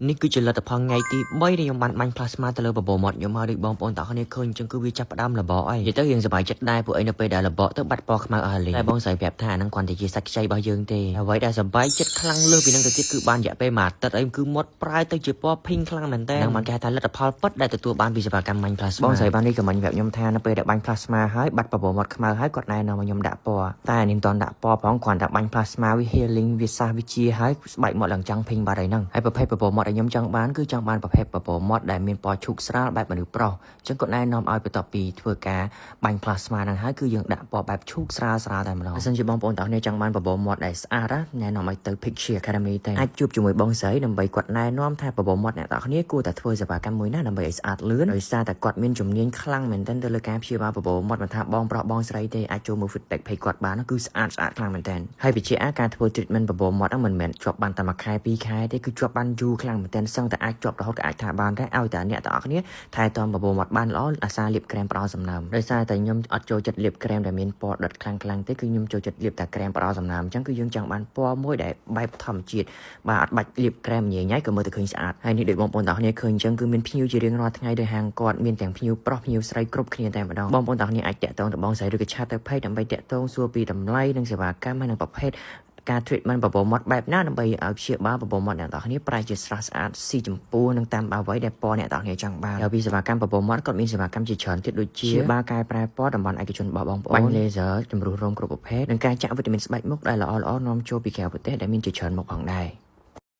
នេះគឺជាលទ្ធផលថ្ងៃទី3ដែលខ្ញុំបានបាញ់ plasma ទៅលើបបរមាត់ខ្ញុំហើយដូចបងប្អូនទាំងអស់គ្នាឃើញអញ្ចឹងគឺវាចាប់ផ្ដើមរបកហើយនិយាយទៅរៀងសប្បាយចិត្តដែរពួកអីនៅពេលដែលរបកទៅបាត់ពណ៌ខ្មៅអស់ហើយតែបងស្រីប្រាប់ថាអាហ្នឹងគ្រាន់តែជាសាច់ខ្ចីរបស់យើងទេអ្វីដែលសប្បាយចិត្តខ្លាំងលើសពីហ្នឹងទៅទៀតគឺបានរយៈពេលមួយអាទិត្យអីគឺមាត់ប្រែទៅជាពណ៌ pink ខ្លាំងមែនតើហ្នឹងបានគេហៅថាលទ្ធផលពិតដែលទទួលបានពីសេវាកម្មបាញ់ plasma បងស្រីបាននេះក៏មិនប្រាប់ខ្ញុំថានៅពេលដែលបាញ់ plasma ហើយបាត់បបរមាត់ខ្មៅហើយគាត់ណែនាំឲ្យខ្ញុំដាក់ពណ៌តែអានេះមិនទាន់ដាក់ពណ៌ផងគ្រាន់តែបាញ់ plasma វា healing វាសះវាជាហើយស្បែកមាត់ឡើងចង់ pink បាត់ហើយហ្នឹងហើយប្រភេទបបរមាត់ដែលខ្ញុំចង់បានគឺចង់បានប្រភេទបបរមាត់ដែលមានពណ៌ឈូកស្រាលបែបមនុស្សប្រុសអញ្ចឹងគាត់ណែនាំឲ្យបន្ទាប់ពីធ្វើការបាញ់ plasma ហ្នឹងហើយគឺយើងដាក់ពណ៌បែបឈូកស្រាលស្រាលតែម្ដងបើសិនជាបងប្អូនទាំងអស់គ្នាចង់បានបបរមាត់ដែលស្អាតណាណែនាំឲ្យទៅ Picture Academy តែអាចជួបជាមួយបងស្រីដើម្បីគាត់ណែនាំថាបបរមាត់អ្នកទាំងអស់គ្នាគួរតែធ្វើសេវាកម្មមួយណាដើម្បីឲ្យស្អាតលឿនដោយសារតែគាត់មានជំនាញខ្លាំងមែនទែនទៅលើការព្យាបាលបបរមាត់មិនថាបងប្រុសបងស្រីទេអាចចូលមើល feedback page គាត់បានគឺស្អាតស្អាតខ្លាំងមែនទែនហើយវិជាការធ្វើ treatment បបរមាត់ហ្នឹងមិនមែនជាប់បានតែមួយខែពីរខែទេគឺជាប់បានយូរខ្លាំងមែនទែនសឹងតែអាចជាប់រហូតក៏អាចថាបានដែរឲ្យតែអ្នកទាំងអស់គ្នាថែទាំបបរមាត់បានល្អអាសាលាបក្រែមផ្ដល់សំណើមដោយសារតែខ្ញុំអត់ចូលចិត្តលាបក្រែមដែលមានពណ៌ដិតខ្លាំងៗទេគឺខ្ញុំចូលចិត្តលាបតែក្រែមផ្ដល់សំណើមអញ្ចឹងគឺយើងចង់បានពណ៌មួយដែលបែបធម្មជាតិបាទអត់បាច់លាបក្រែមញ៉ៃញ៉ៃក៏មើលទៅឃើញស្អាតហើយនេះដូចបងប្អូនទាំងអស់គ្នាឃើញអញ្ចឹងគឺមានភ្ញៀវជារៀងរាល់ថ្ងៃដោយហាងគាត់មានទាំងភ្ញៀវប្រុសភ្ញៀវស្រីគ្រប់គ្នាតែម្ដងបងប្អូនទាំងអស់គ្នាអាចតាក់ទងទៅបងស្រីឬក៏chat ទៅ page ដើម្បីតាក់ទងសួរពីតម្លៃនិងសេវាកម្មហើយនិងប្រភេទការ treatment បបរមាត់បែបណាដើម្បីឲ្យព្យាបាលបបរមាត់អ្នកទាំងអស់គ្នាប្រែជាស្រស់ស្អាតស៊ីចម្ពោះនិងតាមអ្វីដែលពណ៌អ្នកទាំងអស់គ្នាចង់បានហើយពីសេវាកម្មបបរមាត់គាត់មានសេវាកម្មជាច្រើនទៀតដូចជាព្យាបាលកែប្រែពណ៌តំបន់ឯកជនរបស់បងប្អូនបាញ់ laser ជំរុះរោមគ្រប់ប្រភេទនិងការចាក់វីតាមីនស្បែកមុខដែលល្អៗនាំចូលពីក្រៅប្រទេសដែលមានជាច្រើនមុខផងដែរ។